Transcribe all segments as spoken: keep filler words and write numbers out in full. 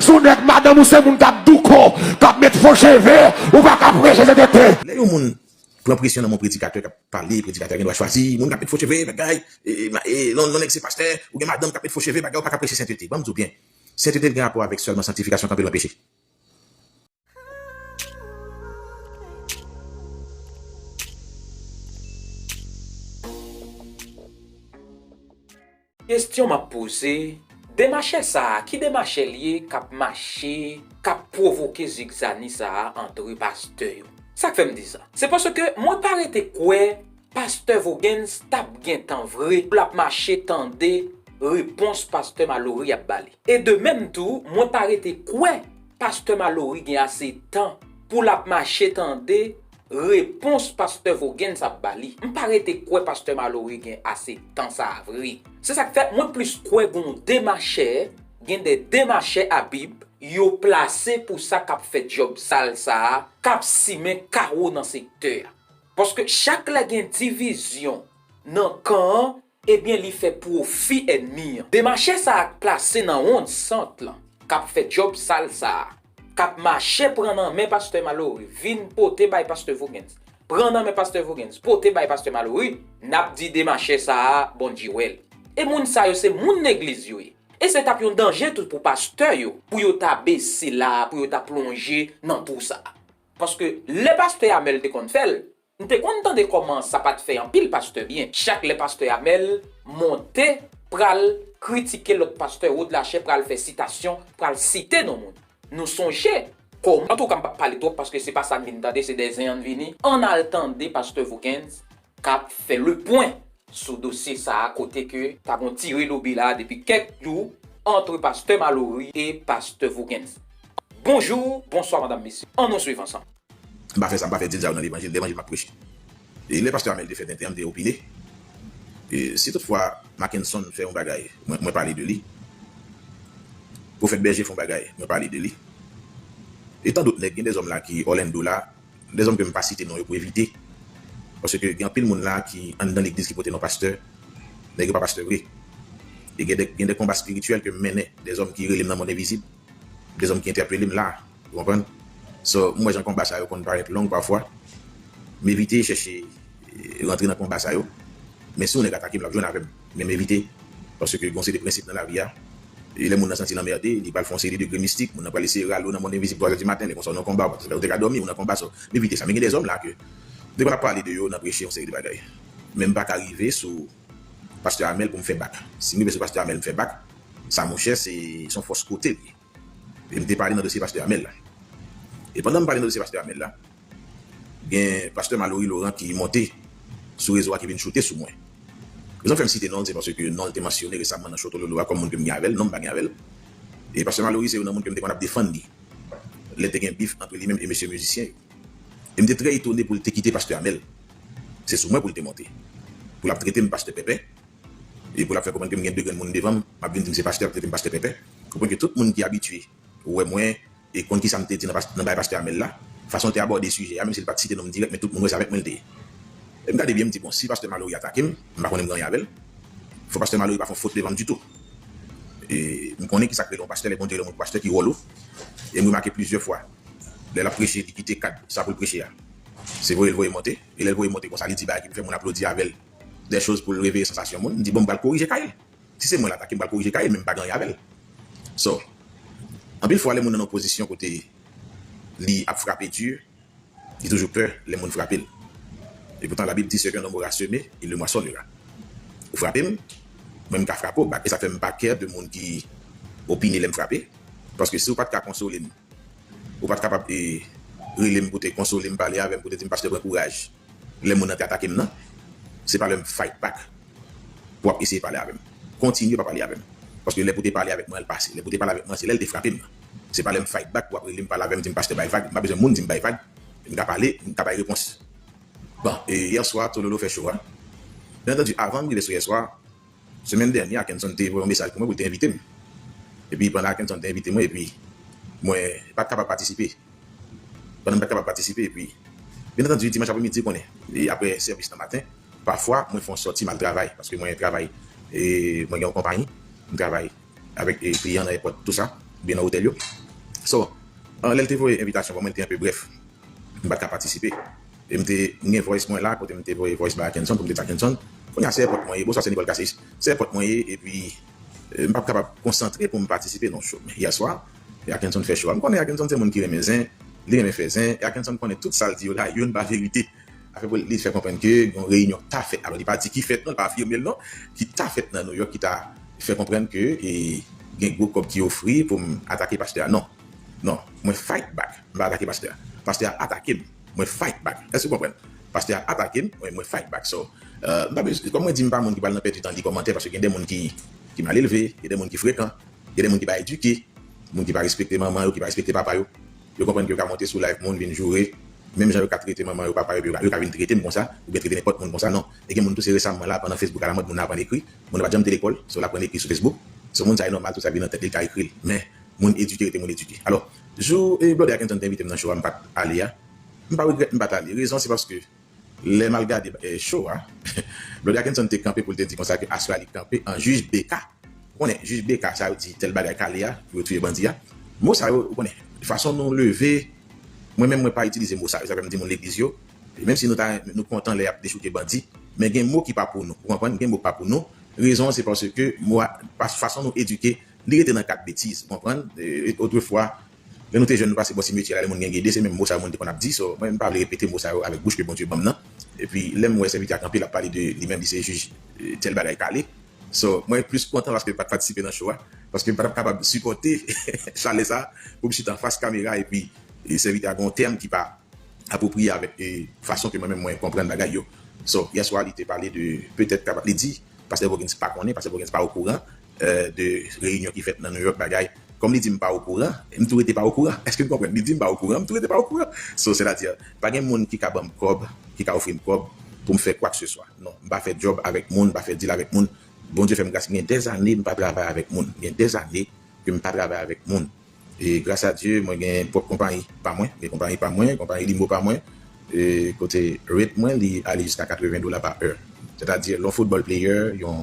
Si w nèg madanm ou se moun k ap douko, k ap met fo cheve, ou pa ka preche sentete. Lè yon moun pran presyon nan men yon predikatè k ap pale, predikatè a gen dwa chwazi, moun k ap met fo cheve, bagay, e, e, e, non, non, nèg se pastè, ou gen madanm k ap met fo cheve, bagay, ou pa ka preche sentete. Ban m di w byen, sentete gen rapò avèk sèlman sanktifikasyon, kanpe lwen peche. Kesyon m ap poze, demachè sa a, ki demachè l ye k ap mache, k ap pwovoke zigzani sa a antre pastè yo? Sa k fè m di sa? Se paske mwen pa rete kwè pastè Voguens t ap gen tan vre pou l ap mache tande repons pastè Malory ap ba li. E de menm tou, mwen pa rete kwè pastè Malory gen ase tan pou l ap mache tande repons pastè Voguens ap ba li. M pa rete kwè pastè Malory gen ase tan sa a vre. Se sa k fè mwen plis kwè gen yon demachè, gen de demachè a Bib, yo plase pou sa k ap fè djòb sal sa a, k ap simen kawo nan sektè a. Paske chak lè gen divizyon nan kan an, ebyen li fè pwofi ènmi an. Demachè sa a k plase nan wonn sant lan, k ap fè djòb sal sa a, k ap mache pran nan men pastè Malory, vin pote bay pastè Voguens, pran nan men pastè Voguens, pote bay pastè Malory, n ap di demachè sa a Bondye wè l. E moun sa yo se moun legliz yo ye. E se t ap yon danje tou pou pastè yo, pou yo ta bese la, pou yo ta plonje nan twou sa a. Paske lè pastè Amèl te konn fè l, m te konn tande kòman sa pa t fè anpil pastè byen. Chak lè pastè Amèl monte, pral kritike lòt pastè, Rod Lachè pral fè sitasyon, pral site non moun. Nou sonje kòman, antouka, m p ap pale twòp paske se pa sa n vin tande, se dè zen an n vini. Ann al tande pastè Voguens k ap fè lepwen sou dosye sa a, kote ke ta gon tire lobi la depi kèk jou ant pastè Malory e pastè Voguens. Bonjou, bonswa, madam, mesye. Ann nou swiv ansanm. M pa fè sa, m pa fè dil sa yo nan levanjil, levanjil m ap preche. E lè pastè Amèl te fè tenten an, m te opine. E si toutfwa Mackenson fè yon bagay, mwen, mwen pale de li. Pwofèt Bèje fè yon bagay, mwen pale de li. E tan dòt nèg, gen dèzòm la ki Orlando la, dèzòm ke m pa site non yo pou evite. Paske gen anpil moun la ki anndan legliz ki pote non pastè, nèg yo pa pastè vre. E gen de, gen de konba espirityèl ke m mennen, dèzòm ki rele m nan mond envizib, dèzòm ki entèpele m la, ou konprann? So, m wè jan konba sa yo konn parèt long pafwa. M evite chèche, eh, rantre nan konba sa yo. Men si yon nèg atake m, l ap jwenn avè m. Men m evite. Paske gen yon seri de prensip nan lavi a. E lè moun nan santi l anmède, li pral fè yon seri de degre mistik, moun nan pral eseye rale w nan mond envizib twa zè di maten, lè konsa w nan konba, ou te ka dòmi, ou nan konba, so, m evite sa. Men gen dèzòm la ke, depi n ap pale de yo, nan preche yon seri de bagay. Men m pa ka rive sou pastè Amèl pou m fè bak. Si m rive sou pastè Amèl, m fè bak, sa, monchè, se, se yon fòs kote l ye. E m te pale nan dosye pastè Amèl la. E pandan m pale nan dosye pastè Amèl la, gen pastè Malory Laurent ki monte sou rezo a, ki vin choute sou mwen. Rezon fè m site non l, se paske non l te mansyone resaman nan Chotololo a kòm moun ke m gen avè l, non m pa gen avè l. E pastè Malory se youn nan moun ke m te konn ap defann li lè te gen bif ant li menm e mesye mizisyen yo. E m te trè etone pou l te kite pastè Amèl. Se sou mwen pou l te monte. Pou l ap trete m pastè Pèpè. E pou l ap fè konprann ke m gen de grenn moun devan m, m ap vin di m se pastè, l ap trete m pastè Pèpè. Konprann ke tout moun ki abitye wè mwen e konn kisa m te di nan pas-, nan bagay pastè Amèl la, fason l te abòde sijè a, menm si l pa t site non m dirèk, men tout moun wè se avèk mwen l te ye. E m gade byen, m di, bon, si pastè Malory atake m, m pa konnen m gen anyen avè l. Fò pastè Malory pa fè yon fot devan m ditou. E m konnen kisa k rele yon pastè, lè Bondye rele yon moun pou pastè, ki wòl ou. E m remake plizyè fwa, lè l ap preche, li kite kad sa pou l preche a. Se voye l voye monte. E lè l voye monte konsa, li di bagay ki pou fè moun aplodi avè l, de choz pou l reveye sansasyon moun. M di, bon, m pral korije kay l. Si se mwen l atake, m pral korije kay l, men m pa gen anyen avè l. So, anpil fwa, lè moun nan yon pozisyon kote li ap frape di, li toujou pè lè moun frape l. E poutan, Labib di, ce qu'un homme aura semé, il le moissonnera. Ou frape m, mwen m ka frape w bak. E sa fè m pa kè de moun ki opine lè m frape. Paske si w pa t ka konsole m, ou pa t kapab, e, rele m pou te konsole m, pale avè m, pou te di m, pastè, pran kouraj. Lè moun nan te atake m nan, se pa lè m fight back pou w ap eseye pale avè m. Kontinye pa pale avè m. Paske lè pou te pale avèk mwen, l pase. Lè pou te pale avèk mwen, se lè l te frape m nan. Se pa lè m fight back pou w ap rele m, pale avè m, di m, pastè, bay vag. M pa bezwen moun di m bay vag. M ka pale, m ka bay repons. Bon, e yè swa, Tololo fè cho a. Byen antandi, avan m rive sou yè swa, semèn dènye, Akenson te voye yon mesaj pou mwen pou l te envite m. Epi pandan Akenson te envite mwen, epi mwen pa t kapab patisipe. Pandan m pa t kapab patisipe, epi, byen antandi, dimanch apremidi, ou konnen, e apre sèvis nan maten, pafwa, mwen fè yon sòti, m al travay, paske mwen travay, e mwen gen yon konpayi, m travay avèk, e, kliyan nan èpòt, tou sa. oubyen nan otèl yo. So, lè l te voye envitasyon ban mwen, li te enpe brèf. M pa t ka patisipe. E m te gen voice mwen la, kote m te voye voice ba Akenson, pou m te di Akenson, kounye a se èpòt mwen ye, bonswa, se Nicole Cassis, se èpòt mwen ye, epi, e, m p ap kapab konsantre pou m patisipe nan show. Men yè swa, e Akenson fè show a. M konnen Akenson se moun ki renmen zen, li renmen fè zen, e Akenson konnen tout sa l di yo la, youn pa verite. Afè pou li fè konprann ke yon reyinyon ta fèt. Alò, li pa di ki fèt non, li pa afime l non, ki ta fèt nan New York, ki ta fè konprann ke, e, gen gwo kòb ki ofri pou m atake pastè a. Non. Non, mwen fight back. M pa atake pastè a. Pastè a atake m. Mwen fight back. Èske w konprann? Pastè a atake m, mwen, mwen fight back. So, e, m pa bezwen, kòm mwen di, m pa moun ki pral nan pèdi tan li kòmantè, paske gen de moun ki, ki mal elve, gen de moun ki frekan, gen de moun ki pa edike, moun ki pa respekte manman yo, ki pa respekte papa yo. Yo konprann ke yo ka monte sou live moun, vin joure, menm jan yo ka trete manman yo, papa yo, yo ka, yo ka vin trete m konsa, oubyen trete nenpòt moun konsa, non. E gen moun tou, se resamman la, pandan Facebook alamòd, moun nan aprann ekri, moun nan pa t janm te lekòl, so l aprann ekri sou Facebook. So, moun sa e nòmal, tout sa vin nan tèt li, li ka ekri l. Men, moun edike rete moun edike. Alò, jou, e, Blòdè Akenson te envite m nan show a, m pa t ale a, m pa regrèt m pa t ale. Rezon, se paske lè m al gade, e, show a, Blòdè Akenson te kanpe pou l te di konsa ke aswè a li kanpe an jij B K. Ou konnen, jij B K, sa yo di tèl bagay kale a, pou yo touye bandi a. Mo sa yo, ou konnen, fason nou leve, mwen menm, mwen pa itilize mo sa yo, sa fè m di moun legliz yo, menm si nou ta, nou kontan lè y ap dechouke bandi, men gen mo ki pa pou nou, ou konprann? Gen mo ki pa pou nou. Rezon an, se paske mo a, pa, fason nou edike, li rete nan kad betiz, ou konprann? E, otrefwa, lè nou te jèn, nou pase bò simetyè la, lè moun gen gede, se menm mo sa yo moun te konn ap di. So, mwen, m pa vle repete mo sa yo avèk bouch ke Bondye ban m nan. Epi, lè m wè sèvitè a kanpe, l ap pale de li menm, li se jij, e, tèl bagay kale. So, mwen plis kontan paske m pa t patisipe nan show a, paske m pa t ap kapab sipòte chalè sa pou m chita anfas kamera epi, e, sèvitè a gen yon tèm ki pa apwopriye avèk, e, fason ke mwen menm mwen konprann bagay yo. So, yè swa, li te pale de, petèt, li di, Pastè Voguens pa konnen, Pastè Voguens pa okouran, e, de reyinyon ki fèt nan New York, bagay. Kòm li di m pa okouran, m tou rete pa okouran. Èske n konprann? Li di m pa okouran, m tou rete pa okouran. So, sètadi, pa gen moun ki ka ban m kòb, ki ka ofri m kòb pou m fè kwakseswa. Non, m pa fè djòb avèk moun, m pa fè deal avèk moun. Bondye fè m gras, gen dèzane m pa travay avèk moun. Gen dèzane ke m pa travay avèk moun. E gras a Dye, mwen gen pwòp konpayi pa mwen, gen konpayi pa mwen, konpayi Limbo pa mwen, e kote rate mwen, li ale jiska katreven dola pa è. Sètadi, lè yon football player, yon,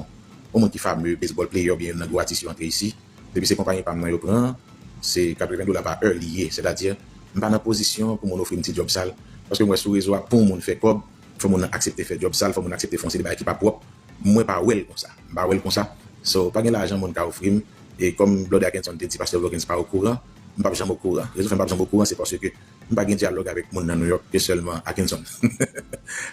yon moun ki fame, baseball player, oubyen youn nan gwo atis yo antre isi, depi se konpayi pa m nan yo pran, se katreven dola pa è li ye. Sètadi, m pa nan pozisyon pou moun ofri m ti djòb sal, paske m wè sou rezo a, pou yon moun fè kòb, fò moun nan aksepte fè djòb sal, fò moun nan aksepte fè yon seri de bagay ki pa pwòp. Mwen pa wè l konsa. M pa wè l konsa. So, pa gen lajan moun ka ofri m. E kòm Blòdè Akenson te di, Pastè Voguens pa okouran, m p ap janm okouran. Rezon fè m p ap janm okouran, se paske m pa gen dyalòg avèk moun nan New York ke sèlman Akenson.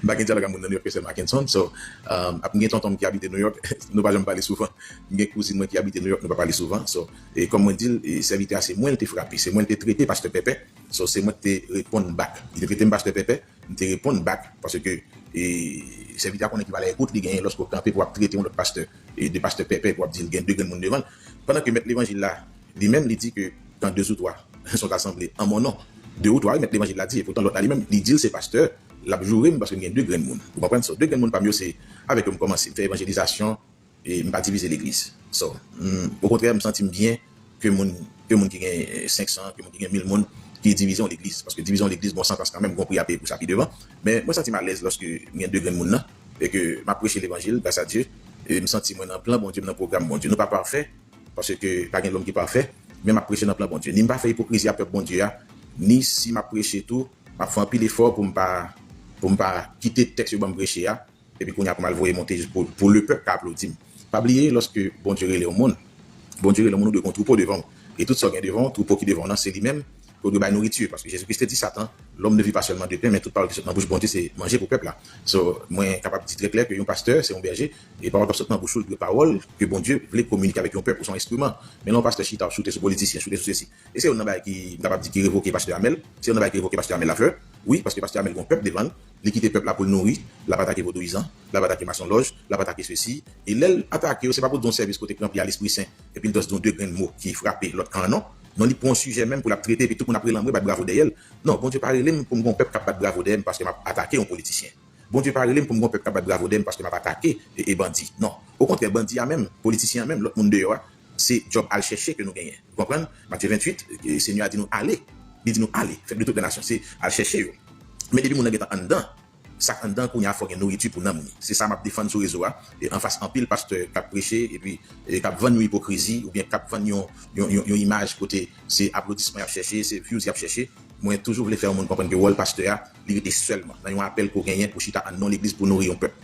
M pa gen dyalòg ak moun nan New York ke sèlman Akenson. So, um, ap gen tonton m ki abite New York, nou pa janm pale souvan. M gen kouzin mwen ki abite New York, nou pa pale souvan. So, e kòm mwen di l, e sèvitè a se mwen l te frape, se mwen l te trete pastè Pèpè. So, se mwen ki te reponn back. Li te trete m pastè Pèpè, m te reponn back, paske, e, sèvitè a konnen ki valè ekout li genyen lòske w kanpe pou w ap trete yon lòt pastè, e, de pastè Pèpè, pou w ap di l gen de grenn moun devan l. Pandan ke mèt levanjil la, li menm, li di ke quand deux ou trois sont assemblés en mon nom, de ou twa, mèt levanjil la di, e poutan lòt la, li menm, li di l se pastè, l ap joure m paske m gen de grenn moun. Ou konprann? So, de grenn moun pa m yo, se avèk yo m kòmanse, m fè evanjelizasyon, e m pa divize legliz. So, m, okontrè, m santi m byen ke moun, ke moun ki gen, e, senk san, ke moun ki gen mil moun ki divize yon legliz. Paske divize yon legliz, gon santans kanmenm, gon pri a peye pou sa pi devan. Men mwen santi m alèz lòske m gen de grenn moun nan, e ke m ap preche levanjil, gras a Dye, e m santi mwen nan plan Bondye, m nan pwogram Bondye. Nou pa pafè, paske pa gen lòm ki pafè, men m ap preche nan plan Bondye. Ni m pa fè ipokrizi a pèp Bondye a, ni si m ap preche tou, m ap fè anpil efò pou m pa, pou m pa kite tèks yo ban m preche a, epi kounye a pou m al voye monte jis pou, pou le pèp ka aplodi m. Pa bliye, lòske Bondye rele yon moun, Bondye rele yon moun, ou dwe gen yon twoupo devan w. E tout sa w gen devan w, twoupo ki devan w nan, se li menm ke w dwe bay nouriti. Paske Jezi Kris te di Satan, l'homme ne vit pas seulement de pain, men tout pawòl ki sot nan bouch Bondye, se manje pou pèp la. So, mwen kapab di trè klè ke yon pastè, se yon bèje, e pawòl k ap sot nan bouch ou, dwe pawòl ke Bondye vle kominike avèk yon pèp, ou se yon enstriman. Men lè yon pastè chita, ap choute sou politisyen, choute sou sesi, e se youn nan bagay ki, m kapab di, ki revoke pastè Amèl. Se youn nan bagay ki revoke pastè Amèl la fè. Wi, paske pastè Amèl gen yon pèp devan l. Li kite pèp la pou l nouri. L ap atake vodouyizan. L ap atake masonlòj. L ap atake sesi. E lè l atake yo, se pa pou l di yon sèvis kote k ranpli a Lespri Sen, epi l just di yon de grenn mo ki frape lòt kan an, non. Non, li pran yon sijè menm pou l ap trete, epi tout moun ap rele anmwe, bat bravo dèyè l. Non, Bondye pa rele m pou m gen yon pèp k ap bat bravo dèyè m paske m ap atake yon politisyen. Bondye pa rele m pou m gen yon pèp k ap bat bravo dèyè m paske m ap atake e, e bandi. Non. Okontrè, bandi a menm, politisyen an menm, lòt moun deyò a, se djòb al chèche ke nou genyen. Ou konprann? Matye venntuit, e, Senyè a di nou ale. Li di nou ale, faites de toutes les nations. Se al chèche yo. Men depi moun nan gentan anndan, Sa k anndan kounye a fò gen nouriti pou nanm li. Se sa m ap defann sou rezo a, e anfas anpil pastè k ap preche, epi e k ap vann yon ipokrizi, oubyen k ap vann yon, yon, yon, yon imaj kote se aplodisman y ap chèche, se views y ap chèche. Mwen toujou vle fè yon moun konprann ke wòl pastè a, li rete sèlman nan yon apèl ke w genyen pou chita an non legliz pou nouri yon pèp.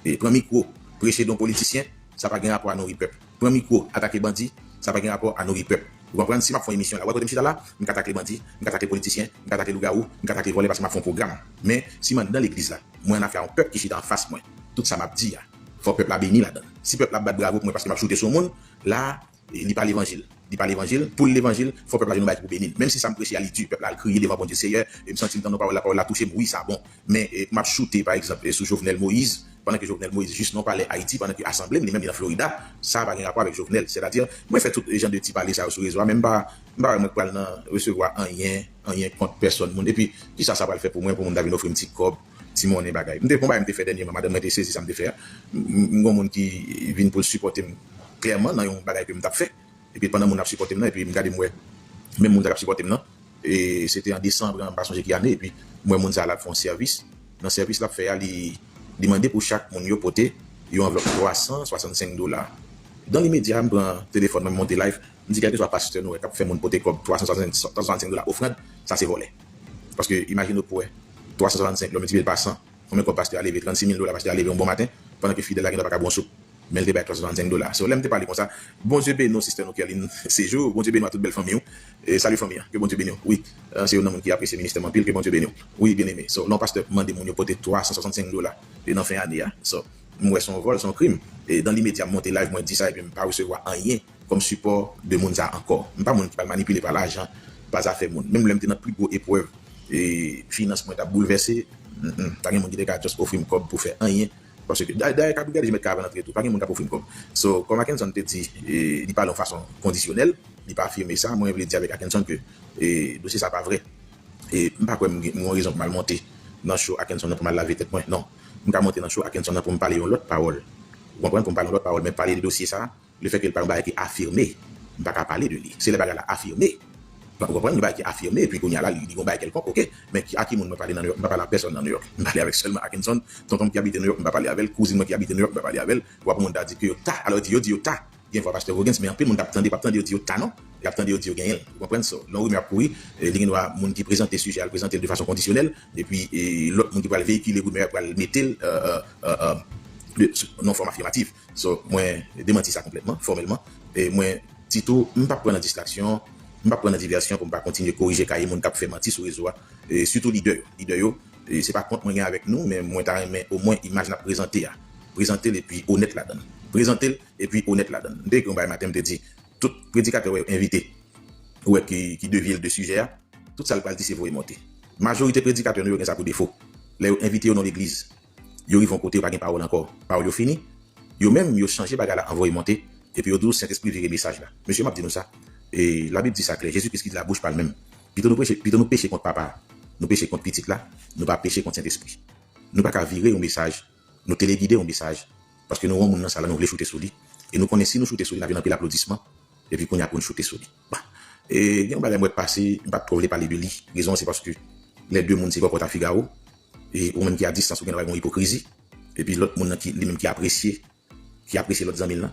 E pran mikwo, preche de yon politisyen, sa pa gen rapò a nouri pèp. Pran mikwo, atake bandi, sa pa gen rapò a nouri pèp. Ou konprann? Si m ap fè yon emisyon la, ou wè kote m chita la, m ka takle bandi, m ka takle politisyen, m ka takle lougawou, m ka takle vòlè paske m ap fè yon pwogram. Men, si m anndan legliz la, mwen annafè a yon pèp ki chita anfas mwen, tout sa m ap di a, fò pèp la beni ladan l. Si pèp la ap bat bravo pou mwen paske m ap choute sou yon moun, la, li pa levanjil. Li pa levanjil. Pou l levanjil, fò pèp la jwenn yon bagay ki pou beni l. Menm si sa m preche a li di, pèp la al kriye devan Bondye, Seyè, e m santi m tande yon pawòl, la pawòl la touche m, wi, sa bon. Men, e, m ap choute, pa egzanp, e, sou Jovenel Moïse, pandan ke Jovenel Moïse jis nan palè Ayiti, pandan ke asanble m, li menm li nan Florida, sa pa gen rapò avèk Jovenel. Sètadi, mwen fè tout jan de ti pale sa yo sou rezo a, men m pa, m pa wè mwen k pral nan resevwa anyen, anyen kont pèsòn moun. Epi, kisa sa pral fè pou mwen, pou moun ta vin ofri m ti kòb, ti monnen bagay? M te, gon bagay m te fè dènyèman, madanm mwen te sezi sa m te fè a. M, m, m gon moun ki vin pou l sipòte m klèman nan yon bagay ke m t ap fè. Epi pandan moun ap sipòte m nan, epi m gade m wè, menm moun sa k ap sipòte m nan, e se te an desanm, m pa sonje ki ane, epi m wè moun sa la ap fè yon sèvis. Nan sèvis l ap fè a, li, li mande pou chak moun yo pote yon anvlòp twa san swasannsenk dola. Dan limedya, m pran telefòn mwen, m monte live, m di kèlkeswa pastè nou wè k ap fè moun pote kòb twa san swasannsenk, twa san swasannsenk dola ofrann, sa se vòlè. Paske imajine w pou wè twa san swasannsenk, lè w miltipliye l pa san, konbyen kòb pastè a leve? Trannsis mil dola pastè a leve yon bon maten, pandan ke fidèl la gen dwa pa ka bwè yon soup. Men l te bay twa san swasannsenk dola. So, lè m te pale konsa, Bondye beni w, sistè nou Kerline Séjour, Bondye beni w ak tout bèl fanmi w. E, salut fanmi an, ke Bondye beni w. Wi, euh, se youn nan moun ki apresye ministè m anpil, ke Bondye beni w. Wi, byeneme. So, lè yon pastè mande moun yo pote twa san swasannsenk dola, e nan fen ane a. So, m wè se yon vòl, se yon krim. E dan limedya, m monte live, mwen di sa, epi m pa resevwa anyen kòm sipò de moun sa ankò. M pa moun ki pral manipile pa lajan, pa zafè moun. Menm lè m te nan pi gwo eprèv, e finans mwen t ap boulvèse, mm, mm, pa gen moun ki te ka just ofri m kòb pou fè anyen. Paske, dayè, dayè, ka brigade Jimèt ka avan antre tou, pa gen moun k ap ofri m kòb. So, kòm Akenson te di, e, li pale yon fason kondisyonèl, li pa afime sa, mwen vle di avèk Akenson ke, e, dosye sa pa vrè. E m pa kwè m gen, m gen yon rezon pou m al monte nan show Akenson nan pou m al lave tèt mwen. Non. M ka monte nan show Akenson nan pou m pale yon lòt pawòl. Ou konprann? Pou m pale yon lòt pawòl, men pale de dosye sa, lefètke l pa yon bagay ki afime, m pa ka pale de li. Se lè bagay la afime. Ou konprann? Yon bagay ki afime, epi kounye a la, li, li gon bagay kèlkonk, oke. Men ki, a ki moun mwen pale nan New York? M pa pale a pèsòn nan New York. M pale avèk sèlman Akenson, tonton m ki abite New York, m pa pale avè l, kouzin mwen ki abite New York, m pa pale avè l. Ou wè pou moun ta di ke yo ta, alò di yo di yo ta. Gen fwa pastè Voguens, men anpil moun t ap tande, p ap tande yo di yo ta non. Y ap tande yo di yo genyen l. Ou konprann? So, lè yon rimè ap kouri, e, li gen dwa moun ki prezante sijè a, l prezante l de fason kondisyonèl, epi, e, lòt moun ki pral veyikile rimè a pral mete l, euh, euh, euh, euh, de, sou, nan fòm afimatif. So, mwen demanti sa konplètman, fòmèlman. E mwen di tou, m p ap pran nan distraksyon, m p ap pran nan divèsyon pou m pa kontinye korije kaye moun k ap fè manti sou rezo a. E sitou lidè yo. Lidè yo, e se pa kont mwen gen avèk nou, men mwen ta renmen omwen imaj n ap prezante a. Prezante l epi onèt ladan l. Prezante l epi onèt ladan l. M te ekri yon bagay maten, m te di, tout predikatè w wè yo envite, ou wè ki, ki devye l de sijè a, tout sa l pral di se voye monte. Majorite predikatè nou yo gen sa pou defo. Lè yo envite yo nan legliz, yo rive yon kote, yo pa gen pawòl ankò. Pawòl yo fini. Yo menm, yo chanje bagay la an voye monte, epi yo di w Sentespri vire mesaj la. Mesye, m ap di nou sa, e Labib di sa klè, Jezi Kris ki di labouch pa l menm. Pito nou preche, pito nou peche kont Papa a, nou peche kont Pitit la, nou pa peche kont Sentespri. Nou pa ka vire yon mesaj, nou telegide yon mesaj, paske nou wè yon moun nan sal la, nou vle choute sou li, e nou konnen si nou choute sou li, n ap jwenn anpil aplodisman, epi kounye a pou n choute sou li. Bon. E gen yon bagay m wè k pase, m pa t twò vle pale de li. Rezon an se paske lè de moun se kòkòt a figawo, e ou menm ki a distans, ou gen dwa gen yon ipokrizi, epi lòt moun nan ki, li menm ki apresye, ki apresye lòt zanmi l lan,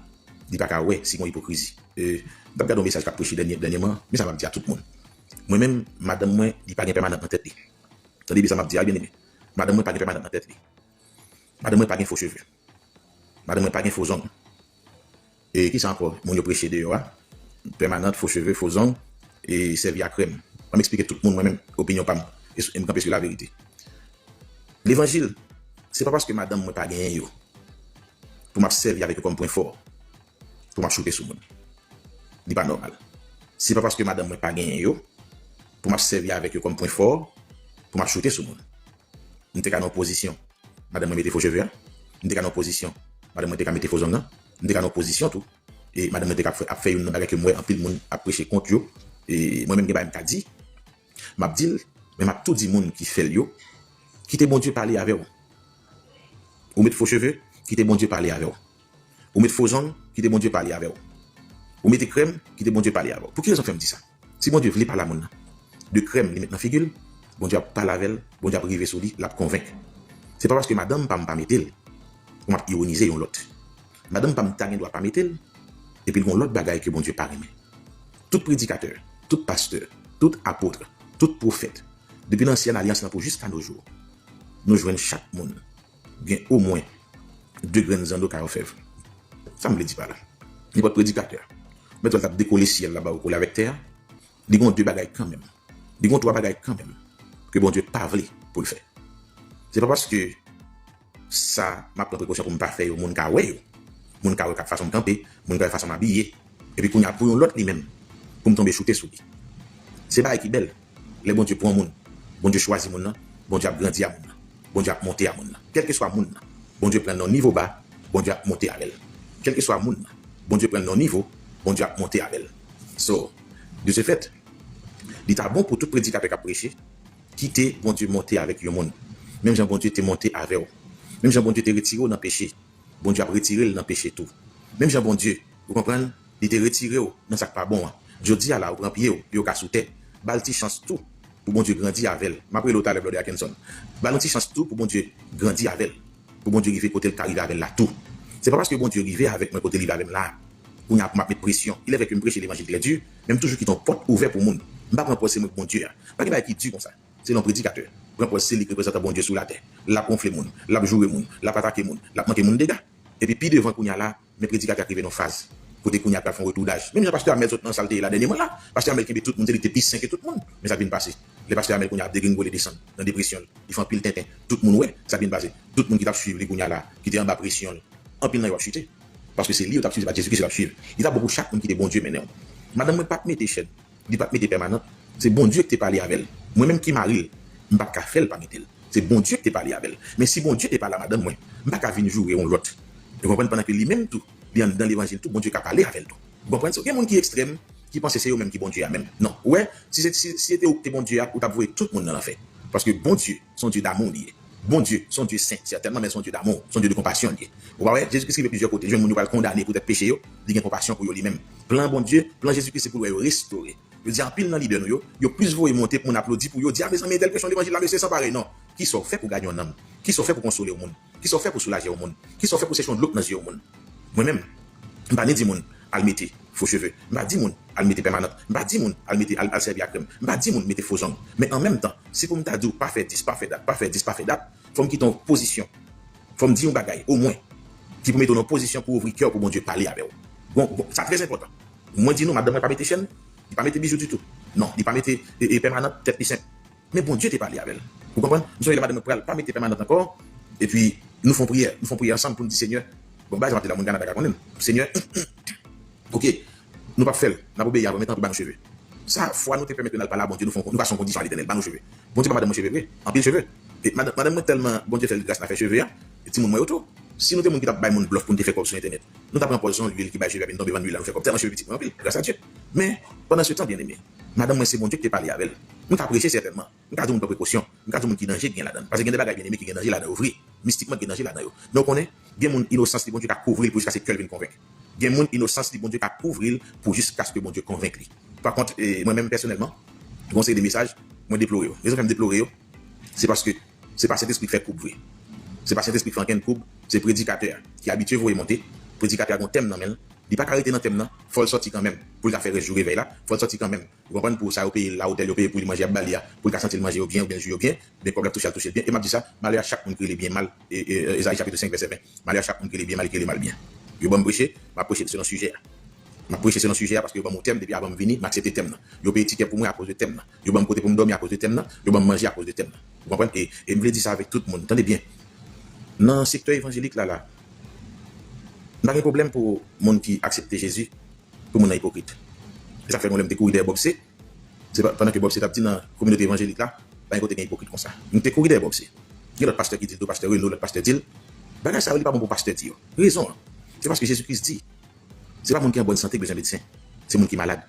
li pa ka wè si gen yon ipokrizi. E, m t ap gade yon mesaj k ap preche dènye, dènyèman, men sa m ap di a tout moun. Mwen menm, madanm mwen, li pa gen pèmanant nan tèt li. Tande byen sa m ap di a, wi, byeneme. Madanm mwen pa gen pèmanant nan tèt li. Madanm mwen pa gen fo cheve. Madanm mwen pa gen fo zong. E kisa ankò moun yo preche deyò a? Pèmanant, fo cheve, fo zong, e sèvi a krèm. Ban m eksplike tout moun mwen menm opinyon pa m. E sou, e m kanpe sou laverite. Levanjil, se pa paske madanm mwen pa genyen yo, pou m ap sèvi avèk yo kòm pwen fò, pou m ap choute sou moun. Li pa nòmal. Se pa paske madanm mwen pa genyen yo, pou m ap sèvi avèk yo kòm pwen fò, pou m ap choute sou moun. M te ka nan yon pozisyon, madanm mwen mete fo cheve a. M te ka nan yon pozisyon, madanm mwen te ka mete fo zong nan. M te ka nan yon pozisyon tou, e madanm mwen te ka ap fè, ap fè youn nan bagay ke m wè anpil moun ap preche kont yo. E mwen menm gen bagay m ka di, m ap di l, men m ap tou di moun ki fè l yo, kite Bondye pale avè w. Ou met fo cheve, kite Bondye pale avè w. Ou met fo zong, kite Bondye pale avè w. Ou mete krèm, kite Bondye pale avè w. Pou ki rezon fè m di sa? Si Bondye vle pale a moun nan, de krèm li met nan figi l, Bondye ap pale avè l, Bondye ap rive sou li, l ap konvenk. Se pa paske madanm pa m pa mete l pou m ap ironize yon lòt. Madanm pa m ta gen dwa pa mete l, epi l gen yon lòt bagay ke Bondye pa renmen. Tout predikatè, tout pastè, tout apot, tout pwofèt, depi nan ansyen alyans lan pou jiska no jou, nou jwenn chak moun gen omwen de grenn zanno kay òfèv. Sa m vle di pa la? Nenpòt predikatè, mèt wè l t ap dekole syèl la ba w kole avèk tè a, li gen de bagay kanmenm. Li gen twa bagay kanmenm ke Bondye pa vle pou l fè. Se pa paske sa m ap pran prekosyon pou m pa fè yo, moun ka wè yo. Moun ka wè fason m kanpe, moun ka wè fason m abiye. Epi kounye a pou yon lòt li menm, pou m tonbe choute sou li. Se bagay ki bèl. Lè Bondye pran moun, Bondye chwazi moun nan, Bondye ap grandi a moun nan. Bondye ap monte a moun nan. Kèlkeswa moun nan, Bondye pran l nan yon nivo ba, Bondye ap monte avè l. Kèlkeswa moun nan, Bondye pran l nan yon nivo, Bondye ap monte avè l. So, de ce fait, li ta bon pou tout predikatè k ap preche, kite Bondye monte avèk yon moun. Menm jan Bondye te monte avè w. Menm jan Bondye te retire w nan peche, Bondye ap retire l nan peche tou. Menm jan Bondye, ou konprann, li te retire w nan sa k pa bon an. Jodi a la, ou pran pye w, pye w ka sou tè, ba l ti chans tou pou Bondye grandi avè l. M ap rele w talè, Brother Atkinson. Ba l yon ti chans tou pou Bondye grandi avè l. Pou Bondye rive kote l ka rive avè l la tou. Se pa paske Bondye rive avèk mwen kote l rive avè m la a, kounye a pou m ap met presyon. Il est vrai ke m preche levanjil trè di, men m toujou kite yon pòt ouvè pou moun. M pa pran pòz se mwen k Bondye a. Pa gen bagay ki di konsa. Se yon predikatè. Pran pòz se li k reprezantan Bondye sou latè. L ap wonfle moun, l ap joure moun, l ap atake moun, l ap manke moun dega. Epi pi devan kounye a la, men predikatè a rive nan faz kote kounye a pral fè yon retoudaj. Menm jan pastè Amèl sot nan sa l te ye la dènyèman la, pastè Amèl kenbe tout moun, se li ki te pi sen ke tout moun. Men sa k vin pase. Lè pastè Amèl kounye a ap degringole desann nan depresyon l, li fè anpil tenten. Tout moun wè sa k vin pase. Tout moun ki t ap swiv li kounye a la, ki te anba presyon l, anpil nan yo ap chite. Paske se li yo t ap swiv, se pa Jezikri yo t ap swiv. Li t ap bon pou chak moun kite Bondye mennen w. Madanm mwen pa t mete chèn. Li pa t mete pèmanant. Se Bondye ki te pale avè l. Mwen menm ki mari l, m pa t ka fè l pa mete l. Se Bondye ki te pale avè l. Men si Bondye te pale a madanm mwen, m pa ka vin joure yon lòt. Ou konprann? Pandan ke li menm tou, li anndan levanjil tou, Bondye ka pale avè l tou. Ou konprann? So, gen moun ki ekstrèm, ki panse se yo menm ki Bondye a menm. Non. Ou wè, si se, si, si se te ou ki te Bondye a, ou t ap voye tout moun nan lanfè. Paske Bondye, se yon Dye damou li ye. Bondye, se yon Dye sen, sètènman, men se yon Dye damou, se yon Dye de konpasyon li ye. Ou pa wè, Jezikri rive plizyè kote, jwenn moun yo pral kondane poutèt peche yo, li gen konpasyon pou yo li menm. Plan Bondye, plan Jezikri se pou l wè yo restore. Yo di anpil nan lidè nou yo, yo plis voye monte pou moun aplodi pou yo, di, "A, mezanmi, entèl preche yon levanjil la, mesye, san parèy, non." Kisa w fè pou w gade yon nanm? Kisa w fè pou w konsole yon moun? Kisa w fè pou w soulaje yon moun? Kisa w fè pou w seche yon dlo k nan zye yon moun? Mwen menm, m pa ni di moun al mete fo cheve. M pa di moun al mete pèmanant. M pa di moun al mete, al, al sèvi a krèm. M pa di moun mete fo zong. Men an menm tan, si pou m ta di w pa fè dis, pa fè dat, pa fè dis, pa fè dat, fò m kite yon pozisyon. Fò m di yon bagay, omwen, ki pou mete w nan pozisyon pou ouvri kè w pou Bondye pale avè w. Bon, bon, sa trè enpòtan. Mwen di nou, madanm mwen pa mete chèn, li pa mete bijou ditou. Non, li pa mete e, e, pèmanant, tèt li senp. Men Bondye te pale avè l. Ou konprann? M sonje lè madanm mwen pral pa mete pèmanant ankò, epi nou fè yon priyè, nou fè yon priyè ansanm pou n di, Senyè, bon, bagay sa m ap di la, moun Kanada ka konnen l. Senyè, oke, nou p ap fè l, n ap obeyi avè w, men tanpri ba nou cheve. Sa, fwa nou te pèmèt nou al pale a Bondye, nou fè yon, nou pase yon kondisyon a Letènèl, ba nou cheve. Bondye ba madanm mwen cheve vre, anpil cheve. E madanm, madanm mwen tèlman Bondye fè l gras la fè cheve a, e timoun mwen yo tou. Si nou te moun ki t ap bay moun blòf pou n te fè kòb sou entènèt, nou t ap pran pòz yon lwil ki bay cheve a, epi n tonbe vann lwil la, nou fè kòb. Tèlman cheve pitit mwen anpil, gras a Dye. Men, pandan se tan, byeneme, madanm mwen se Bondye ki te pale avè l. Mwen ka preche sètènman. Mwen ka di moun pran prekosyon. Mwen ka di moun ki danje ki gen ladan l. Paske gen de bagay, byeneme, ki gen danje ladan yo vre. Mistikman, gen danje ladan yo. Men w konnen, gen moun inosans li Bondye ka kouvri l pou jiskaske kè l vin konvenk. Gen moun inosans li Bondye ka kouvri l pou jiskaske Bondye konvenk li. Pa kont, e, mwen menm pèsonèlman, gen yon seri de mesaj, mwen deplore yo. Rezon fè m deplore yo, se paske se pa Sentespri k fè koub vre. Se pa Sentespri k fè ankenn koub, se predikatè a ki abitye voye monte. Predikatè a gen yon tèm nan men l, li pa ka rete nan tèm nan, fò l sòti kanmenm. Pou l ka fè rès jou revèy la, fò l sòti kanmenm. Ou konprann? Pou sa yo peye l, la otèl yo peye pou li manje y ap ba li a, pou l ka santi l manje yo byen oubyen l jwi yo byen, men kòb la touche a l touche l byen. E m ap di sa, malè a chak moun ki rele byen mal, e, e, Ezayi chapit senk vèsè ven. Malè a chak moun ki rele byen mal e ki rele mal byen. Yo ban m preche, m ap preche selon sijè a. M ap preche selon sijè a paske yo ban m yon tèm, depi avan m vini, m aksepte tèm nan. Yo peye tikè pou mwen akoz de tèm nan. Yo ban m kote pou m dòmi akoz de tèm nan. Yo ban m manje akoz de tèm nan. Ou konprann? E, e m vle di sa avèk tout moun. Tande byen. Nan sektè evanjelik la, la, m pa gen pwoblèm pou moun ki aksepte Jezi, pou moun nan ipokrit. E sa k fè mwen, lè m te kouri dèyè Bob C, se pa, pandan ke Bob C t ap di nan kominote evanjelik la, pa gen kote gen ipokrit konsa. M te kouri dèyè Bob C. Gen lòt pastè ki di l tou, pastè Reno, lòt pastè di l, bagay sa yo, li pa bon pou pastè di yo. Rezon an, se paske Jezi Kris di, se pa moun ki an bòn sante k bezwen medsen, se moun ki malad.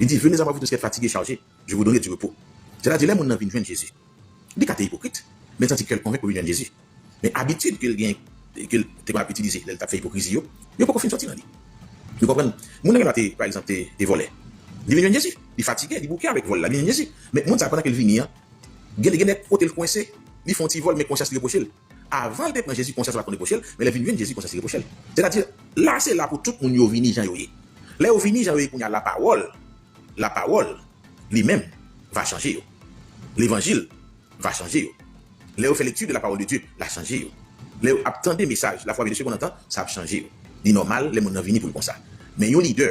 Li di, venez à moi, vous tous qui êtes fatigués et chargés, je vous donnerai du repos. Sètadi, lè moun nan vin jwenn Jezi, li ka te ipokrit, men l santi kè l konvenk pou vin jwenn Jezi. Men abitid ke l gen, ke l te konn ap itilize lè l t ap fè ipokrizi yo, yo poko fin sòti nan li. Ou konprann? Moun nan gen dwa te, pa egzanp, te, te vòlè. Li vin jwenn Jezi. Li fatige, li bouke avèk vòl la, li vin jwenn Jezi. Men moun sa, pandan ke l vini an, gen, gen lè kote l kwense, li fè yon ti vòl, men konsyans li repwoche l. Avan l te pran Jezi, konsyans la pa t konn repwoche l, men lè l vin jwenn Jezi, konsyans li repwoche l. Sètadi, la se la pou tout moun yo vini jan yo ye. Lè yo vini jan yo ye kounye a, lapawòl, lapawòl, li menm, va chanje yo. Levanjil va chanje yo. Lè yo fè lecture de la parole de Dieu, l a chanje yo. Lè yo ap tande mesaj, la foi vient de ce qu'on entend, sa ap chanje yo. Li nòmal lè moun nan vini pou l konsa. Men yon lidè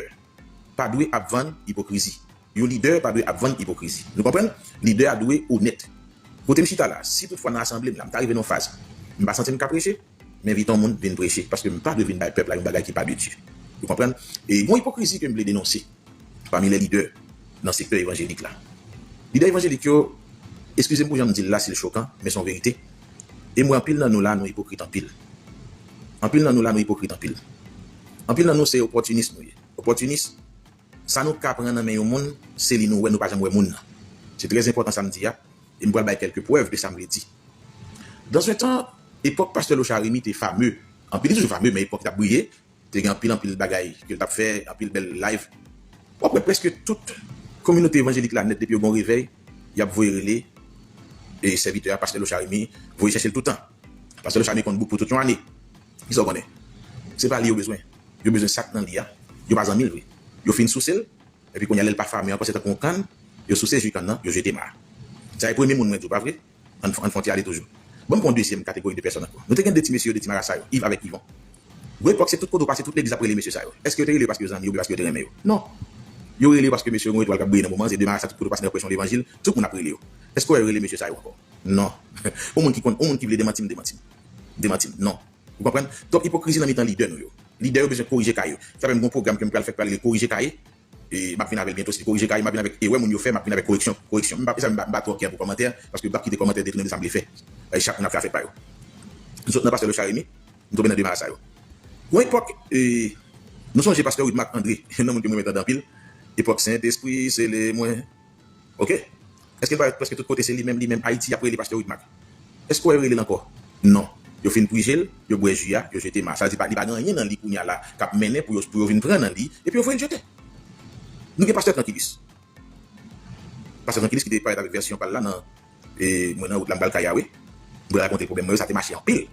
pa dwe ap vann ipokrizi. Yon lidè pa dwe ap vann ipokrizi. Nou konprann? Lidè a dwe onèt. Kote m chita la, si toutfwa nan asanble m la, m ta rive nan yon faz, m pa santi m ka preche, m envite yon moun vin preche, paske m pa dwe vin bay pèp la yon bagay ki pa de Dye. Ou konprann? E gen yon ipokrizi ke m vle denonse pami lè lidè nan sektè evanjelik la. Lidè evanjelik yo, eskize m pou jan m di l la, si l chokan, men se yon verite. E m wè anpil nan nou la, nou ipokrit anpil. Anpil nan nou la, nou ipokrit anpil. Anpil nan nou, se opòtinis nou ye. Opòtinis, sa nou ka pran nan men yon moun, se li nou wè, nou pa janm wè moun nan. Se trè enpòtan sa m di a, e m pral bay kèlke prèv de sa m vle di. Dans un temps, epòk pastè Lochard Remy te fame, anpil, li toujou fame, men epòk li t ap briye, te gen anpil, anpil bagay ke l t ap fè, anpil bèl live. W ap wè prèske tout kominote evanjelik la nèt, depi yo gen yon revèy, y ap voye rele, e sèvitè a, pastè Lochard Remy, voye chèche l toutan. Pastè Lochard Remy konn book pou tout yon ane. Kisa w konnen? Se pa li yo bezwen. Yo bezwen sa k nan li a. Yo pa zanmi l vre. Yo fin souse l, epi kounye a lè l pa fame ankò, se tankou yon kann, yo souse ji kann nan, yo jete ma. Sa e premye moun mwen di w, pa vre? Ann, ann fè yon ti ale toujou. Ban m pran yon dezyèm kategori de pèsòn ankò. Nou te gen de ti mesye yo, de ti marasa yo, Yves avèk Yvon. Gwo epòk, se tout kote w pase, tout legliz ap rele mesye sa yo. Èske yo te rele yo paske yo zanmi yo oubyen paske yo te renmen yo? Non. Yo rele yo paske mesye yo gen yon etwal k ap briye nan moman an, se de marasa tout kote w pase nan pwechon levanjil, tout moun ap rele yo. Èske w wè yo rele mesye sa yo ankò? Non. Yon moun ki konn, yon moun ki vle demanti m, demanti m. Demanti m, non. Ou konprann? Twòp ipokrizi nan mitan lidè nou yo. Lidè yo bezwen korije kay yo. Sa menm gon pwogram ke m pral fè k pral rele Korije Kay. E m ap vin avè l byento, si korije kay, m ap vin avèk erè moun yo fè, m ap vin avèk koreksyon, koreksyon. M pa, sa, m pa, m pa twò kè pou kòmantè, paske m p ap kite kòmantè detounen de sa m vle fè. E chak moun ap fè afè pa yo. M sot nan pastè Lochard Remy, m tonbe nan de marasa yo. Yon epòk, e, nou sonje pastè Widmarc André, nan moun ke m renmen tande anpil. Epòk Sentespri, sele mwen. Oke? Èske l pa prèske tout kote se li menm, li menm, Ayiti, y ap rele pastè Widmarc? Èske w wè yo rele l ankò? Non. Yo fin prije l, yo bwè ji a, yo jete ma. Sa vle di pa, li pa gen anyen nan li kounye a la k ap mennen pou yo, pou yo vin pran nan li, epi yo voye l jete. Nou gen pastè Trankilis. Pastè Trankilis ki te parèt avèk vèsyon pa l la nan, e, mwen nan wout la, m pral Kayawe. M pral rakonte pwoblèm mwen yo, sa te mache anpil.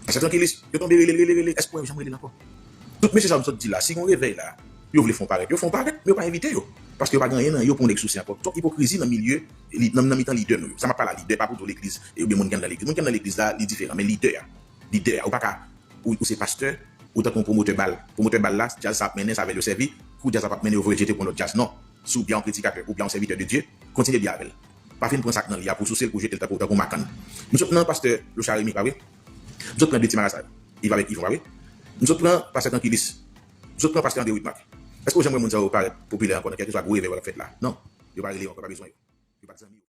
Pastè Trankilis, yo tonbe rele l, rele, rele, èske w wè yo janm rele l ankò? Tout mesye sa yo m sot di la, si gen yon revèy la, yo vle fè w parèt, yo fè w parèt, men yo pa envite yo. Paske yo pa gen anyen nan yo pou yon nèg souse ankò. Twòp ipokrizi nan milye, li, nan, nan mitan lidè nou yo. Sa m ap pale a lidè, pa pou tout legliz, e, oubyen moun ki anndan legliz. Moun ki anndan legliz la, li diferan, men lidè a, lidè a, ou pa ka, ou, ou se pastè, ou tankou yon pwomotè bal. Pwomotè bal la, djaz sa ap mennen, se avè l yo sèvi, kou djaz la p ap mennen, yo voye l jete pou yon lòt djaz. Non. Si w byen yon predikatè, ou byen yon sèvitè de Dye, kontinye byen avè l. Pa vin pran sa k nan li a pou w souse l, pou w jete l tankou, tankou makann. Nou sot nan pastè Lochard Remy, pa vre? M sot pran de ti marasa yo. Yves avèk Yvon, pa vre? M sot pran pastè Trankilis. M sot pran pastè André Widmarc. Èske w janm wè moun sa yo parèt popilè ankò nan kèlkeswa gwo revèy yo k ap fèt la? Non. Yo pa rele yo ankò, pa bezwen yo. Yo pa t zanmi yo.